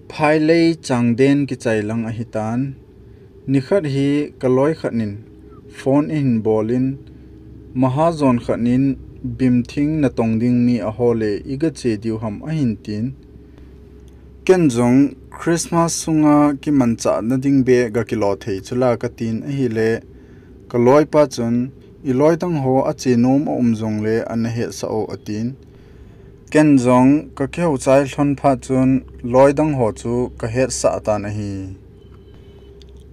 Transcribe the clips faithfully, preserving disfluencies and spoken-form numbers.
Phailei changden kichai lang ahitan. Nikhat hi kaloi khat in phone ahin bol in, mahajon khat in bimthing natong ding mi ahole iga che diu ham ahin tin. Ken jong Christmas sunga kimanchah na ding be gakilo thei chula katin ahile, kaloipa chun, iloi dang ho ache nom aum jongle ana hetsah o atin. Ken jong kakihou chai lhon phat chun loi dang ho chu kahetsah tan ahi.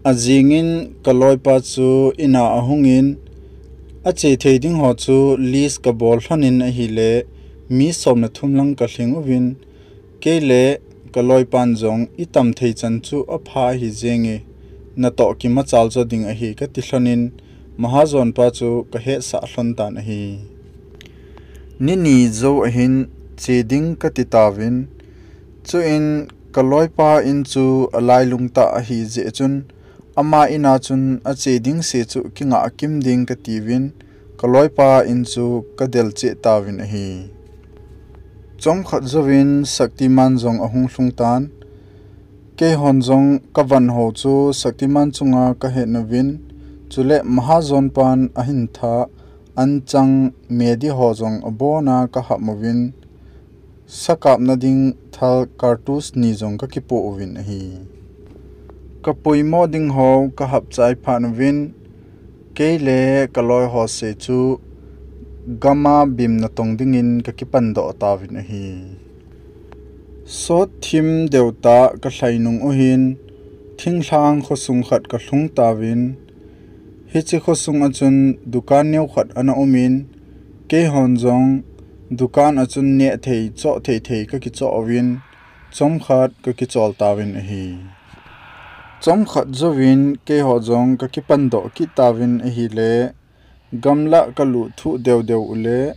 Ajingin kaloipa chu ina ahungin, ache thei ding ho chu list kabol lhonin ahile, mi somna thum lang kalhing uvin, kei le kaloipan jong itam thei chan chu apha ahi jenge, natoh kimachal jo ding ahi kati lhonin, mahajonpa chu kahetsah lhon tan ahi. Nini jou ahin che ding kati tauvin, chuin kaloipa in chu alailung tah ahi jeh chun, ama ina chun ache ding se chu kingah kim ding katiuvin, kaloipa in chu kadel cheh tauvin ahi. Chomkhat jouvin Shaktiman jong ahung lhung tan. Keihon jong kavan ho chu Shaktiman chunga kahet uvin, chule mahajonpan ahin tha anchang medi ho jong abona kahap uvin, sakapna ding thal cartridge ni jong kakipoh uvin ahi. Kapoimo ding ho kahap chai phat uvin, kei le kaloi ho se chu gama bim natong dingin kakipan doh tauvin ahi. Sot thim deu tah kalhai nung uhin, thinglhang khosung khat kalhung tauvin, hiche khosung a chun dukan neo khat ana umin, keihon jong dukan a chun neh thei choh thei thei kakichoh uvin, chomkhat kakichol tauvin ahi. Chomkhat jouvin keiho jong kakipan doh kit tauvin ahile, gamlah kalut thuh deu deu ule,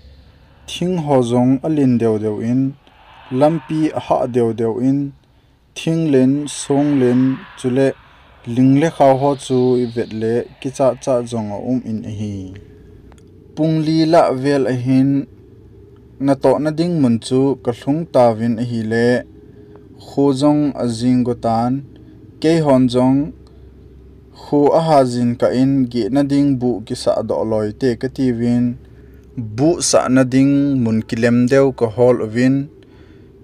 thing ho jong alen deu deu in, lampi ahah deu deu in, thinglen, songlen, chule ling le khao ho chu ivet le kichat chat jong aum in ahi. Pung li lah vel ahin, natohna ding mun chu kalhung tauvin ahile, kho jong ajing go tan, keihon jong kho ahajin kah in gehna ding buh kisah doh loi te katiuvin, buh sahna ding mun kilem deu kahol uvin,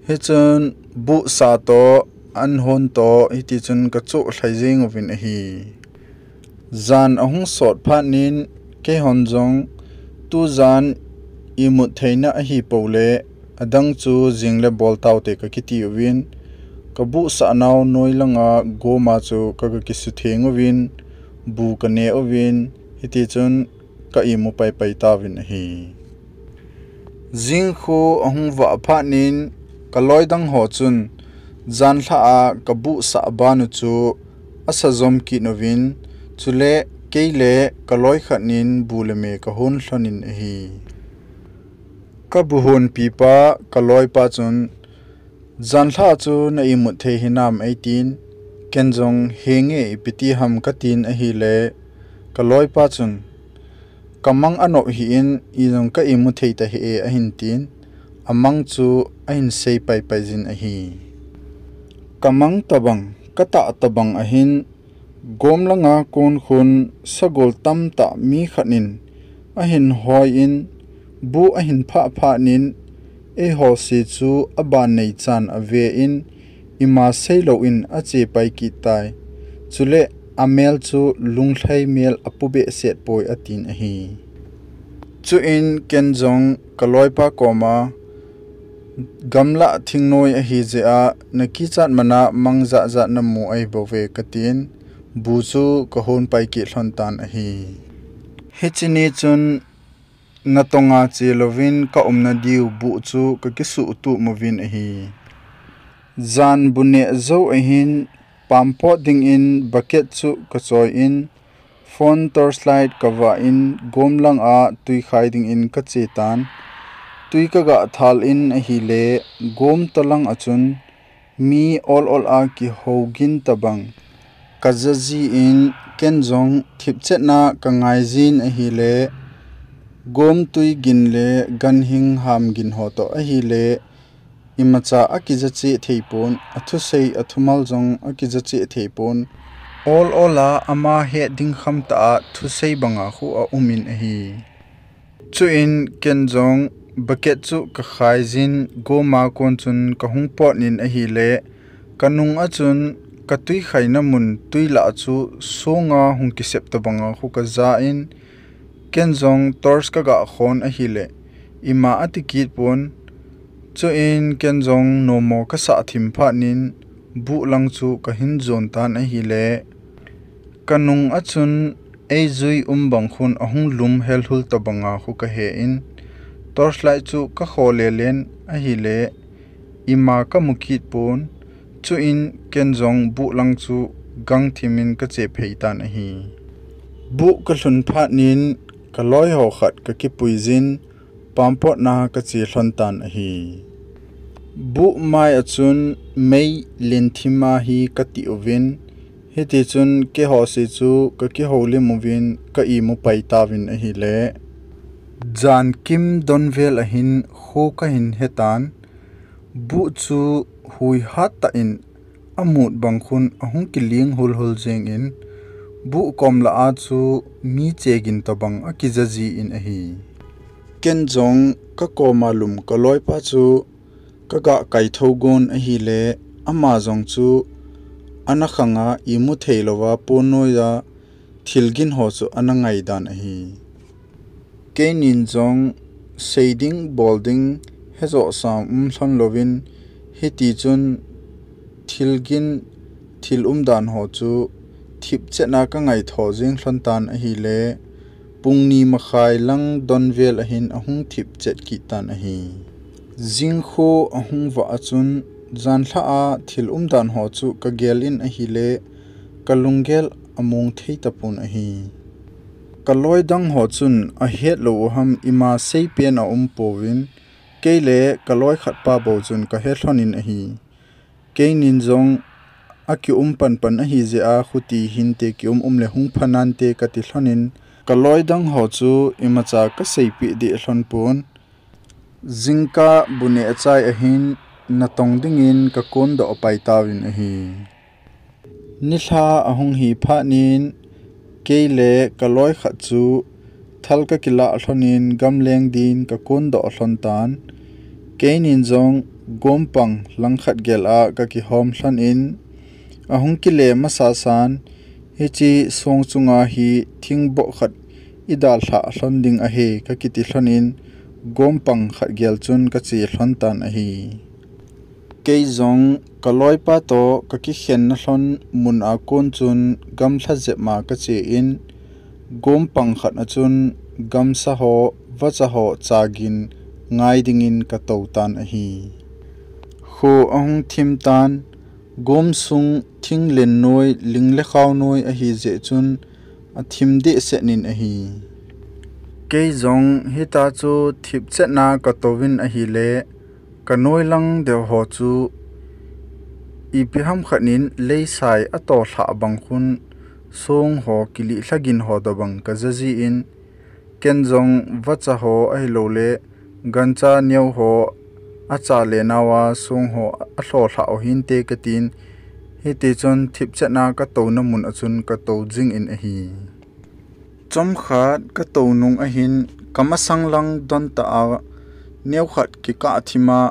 hichun buh sah toh, an hon toh, hitichun kachoh lhai jeng uvin ahi. Jan ahung sot phat in, keihon jong tujan imut theina ahipou le, adang chu jing le bol taute kakiti uvin, kabuh sah nau noi langa goma chu kaga kisutheng uvin, bu kane uvin, hitichun ka imu pai pai tauvin ahi. Jingkho ahung vah phat in, kaloi dang ho chun, janlhah a kabuh sah banu chu asa jom kit uvin, chule kei le kaloi khat in bu le me kahon lhonin ahi. Kabu honpi pa kaloipa chun, janlhah chu na imut thei hinam eitin, ken jong henge ipiti ham katin ahile, kaloipa chun, kamang anop hih in, ijong ka imu thei tahih e ahin tin, amang chu ahin sei pai pai jin ahi. Kamang tobang, katah tobang ahin, gom langa kon khun sagol tamtah mi khat in ahin hoi in, bu ahin phah phat in, eiho se chu aban nei chan ave in, ima seilou in ache pai kit tai. Chule amel chu lunglhai mel apu behseh poi atin ahi. Chuin ken jong kaloipa koma, gamlah thingnoi ahi jeh a, nakichat mana mang jat jat namu ahibouve katin, bu chu kahon pai kit lhon tan ahi. Hiche ni chun natonga chelouvin kaumna diu bu chu kakisuh tup uvin ahi. Jan bu neh jou ahin, pampot dingin bucket chu kachoi in, phone torchlight kavah in, gom langa twikhai dingin kache tan. Twi kagah thal in ahile, gom tolang a chun mi ol ol a kihougin tobang kaja jin, ken jong thipchetna kangai jin ahile, gomtwi gin le ganhing ham gin ho toh ahile, imacha akija cheh thei pon, athusei athumal jong akija cheh thei pon. Ol ol a ama het ding kham tah a thusei banga khu aumin ahi. Chuin ken jong bucket chu kakhai jin, goma kon chun kahung pot in ahile, kanung a chun katui khaina mun tui lah chu songa hung kisep tobanga khu kaja in, ken jong torch kaga khon ahile, ima ati kit pon. Chuin ken jong nomo kasah thim phat in, buh lang chu kahin jon tan ahile, kanung a chun eijui um bang khun ahung lum helhul tobanga khu kahe in, torch light chu kakho lelen ahile, ima kamu kit pon. Chuin ken jong buh lang chu gang thim in kache phei tan ahi. Buh kalhun phat in kaloi ho khat kakipui jin, pampotna kache lhon tan ahi. Buh mai a chun mei len thim ahi kati uvin, hiti chun keiho se chu kakihoulim uvin ka imu pai tauvin ahile, jan kim don vel ahin kho kahin he tan. Buh chu hui hat tah in amut bang khun ahung kiling hulhul jeng in, buh kom lah a chu mi che gin tobang akija ji in ahi. Ken jong kakoma lum kaloipa chu kaga kaitho gon ahile, ama jong chu ana khanga imu thei louva pon noiya thil gin ho chu ana ngai dan ahi. Keinin jong sei ding bol ding hejoh sam um lhon louvin, hiti chun thil gin thil umdan ho chu thipchetna kangaitho jeng lhon tan ahile, pung ni makhai lang don vel ahin ahung thipchet kit tan ahi. Jingkho ahung vah a chun, janlhah a thil umdan ho chu kagel in ahile, kalunggel among thei tapon ahi. Kaloi dang ho chun ahet lou u ham ima seipen aum pouvin, kei le kaloi khatpa bou chun kahe lhon in ahi. Keinin jong akium panpan ahijeh a khuti hinte kium um le hung pha nante kati lhon in, kaloi dang ho chu imacha kaseipeh deh lhon pon. Jingkah bu neh chai ahin natong dingin kakondoh pai tauvin ahi. Nilhah ahung hi phat in kei le kaloi khat chu thal kakilah lhon in gamleng din kakondoh lhon tan. Keinin jong gompang langkhat gel a kakihom lhon in, ahung kile masa san, hiche song chunga hi thingboh khat idalhah lhon ding ahi kakiti lhon in, gompang khat gel chun kache lhon tan ahi. Kei jong kaloipa toh kakikhenna lhon mun a kon chun gamlha jep ma kache in, gompang khat a chun gamsa ho, vacha ho chagin ngai dingin katou tan ahi. Kho ahung thim tan, gom sung thinglen noi, ling le khao noi ahijeh chun athim dehset in ahi. Kei jong hitia chu thipchetna katouvin ahile, kanoi lang deu ho chu ipi ham khat in leisai atoh lhah bang khun song ho kilih lhagin ho tobang kaja ji in, ken jong vacha ho ahiloule gancha neo ho acha le nauva song ho alho lhah u hinte katin, hiti chun thipchetna katouna mun a chun katou jing in ahi. Chomkhat katou nung ahin kamasang lang don tah a neokhat kikah thim a,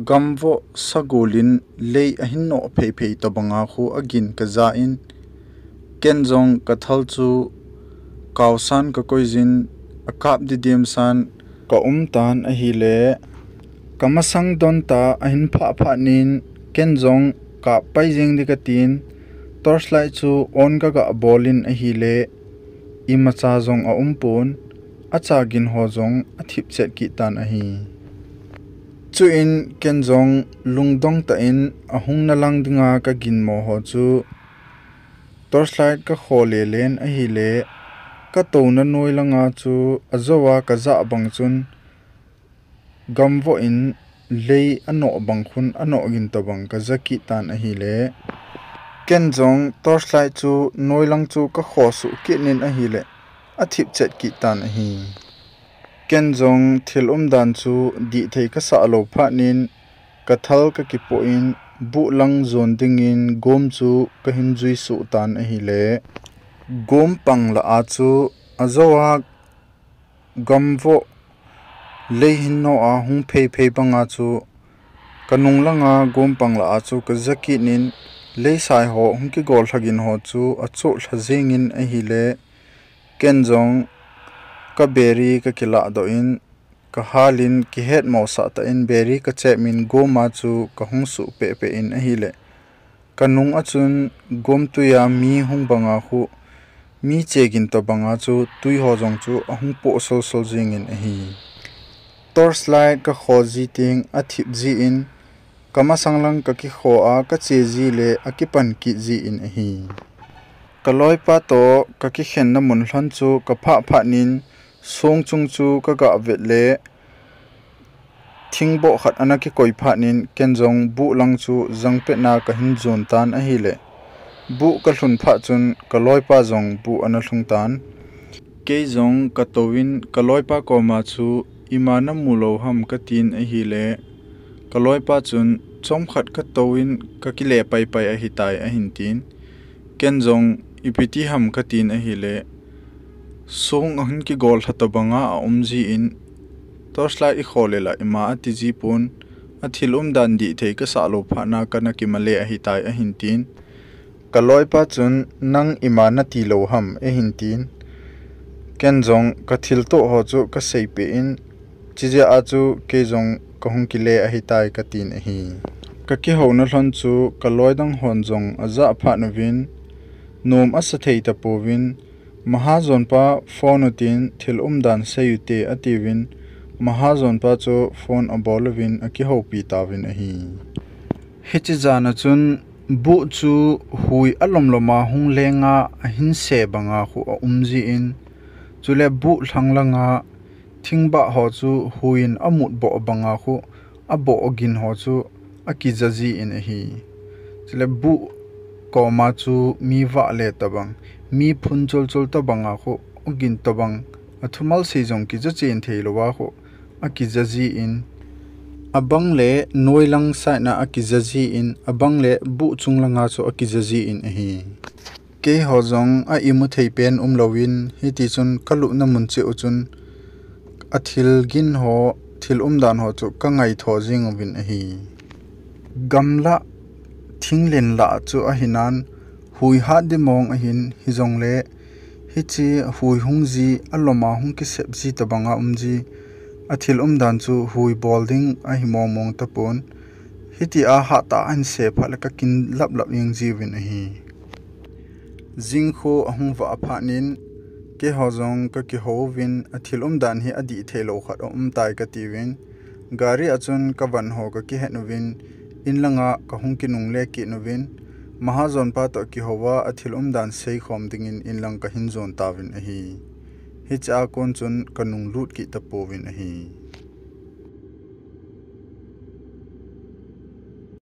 gamvoh sagol in lei ahin noh phei phei tobanga khu agin kaja in, ken jong kathal chu kaosan kakoi jin, akap didem san kaum tan ahile, kamasang don tah ahin phah phat in ken jong kap pai jeng ding katin, torch light chu on kaga bol in ahile, imacha jong aum pon, achagin ho jong athipchet kit tan ahi. Chuin ken jong lungdong tah in ahung na lang dinga kaginmo ho chu torch light kakho lelen ahile, katouna noi langa chu ajouva kajah bang chun gamvoh in lei anoh bang khun anoh gin tobang kaja kit tan ahile, ken jong torch light chu noi lang chu kakho suh kit in ahile, athipchet kit tan ahi. Ken jong thil umdan chu dihthei kasah lou phat in, Ka thal ka kipoh in buh lang jon dingin gom chu ka hin jui suh tan ahile, gom pang lah a chu ajo a gamvoh lei hin no a hung phei phei banga chu ka nung langa gom pang lah a chu ka ja kit in, leisai ho hung kigol lhagin ho chu achoh lha jingin ahile, ken jong ka beri ka kilah doh in, ka hal in kihet mosah tah in beri ka chep in gom a chu ka hung suh peh peh in ahile, ka nung a chun gom tui a mi hung banga khu, mi che gin tobanga chu tui ho jong chu ahung poh sol sol jingin ahi. Torchlight ka kho ji teng athip ji in, ka masang lang ka kikho a ka che ji le akipan kit ji in ahi. Ka loipa toh ka kikhenna mun lhon chu ka phah phat in, song chung chu ka ga vet le, thingboh khat ana kikoi phat in ken jong buh lang chu jang pet na ka hin jon tan ahile, buh ka lhun phat chun ka loipa jong buh ana lhung tan. Kei jong ka tou in ka loipa koma chu, "Ima na mu lou ham?" ka tin ahile, ka loipa chun, "Chomkhat ka tou in ka kile pai pai ahitai," ahin tin. Ken jong, "Ipi ti ham?" ka tin ahile, song ahin kigol lha tobanga aum ji in, "Torchlight i kho le lah ima," ati ji pon, "A thil umdan dih thei ka sah lou phat na ka na kimale ahitai," ahin tin. Ka loipa chun, "Nang ima na ti lou ham?" ahin tin. Ken jong ka thil toh ho chu ka seipeh in, "Chijeh a chu kei jong ka hung kile ahitai," ka tin ahi. Ka kihouna lhon chu ka loi dang hon jong aja phat uvin, nom asa thei tapouvin, "Mahajon pa phone utin thil umdan sei ute," atiuvin, Mahajon pa chu phone abol uvin akihoupi tauvin ahi. Hiche jan a chun buh chu hui alom lom a hung lenga ahin se banga khu aum ji in, chule buh lhang langa thingbah ho chu hui in amut boh banga khu aboh agin ho chu akija ji in ahi. Chule buh koma chu mi vah le tobang, mi phun chul chul tobanga khu agin tobang, athumal sei jong kija chen thei louva khu akija ji in, abang le noi lang side na akija ji in, abang le buh chung langa chu akija ji in ahi. Keiho jong a imu thei pen um louvin, hiti chun ka lupna mun cheh u chun a thil gin ho, thil umdan ho chu ka ngaitho jing uvin ahi. Gamla thinglen lah chu ahinan, hui hat di mong ahin, hijongle hiche hui hung ji, alom a hung kisep ji tobanga um ji, a thil umdan chu hui bol ding ahi mong mong tapon. Hitia hatah a ahin se phat le ka kin lap lap jeng jiuvin ahi. Jingkho ahung vah phat in, keiho jong ka kihou uvin, a thil umdan hi adih thei lou khat aum tai ka tiuvin, gari a chun ka van ho ka kihen uvin, in langa ka hung kinungle kit uvin, Mahajon pa toh kihouva a thil umdan sei khom dingin in lang ka hin jon tauvin ahi. Hiche a kon chun ka nung lut kit tapouvin ahi.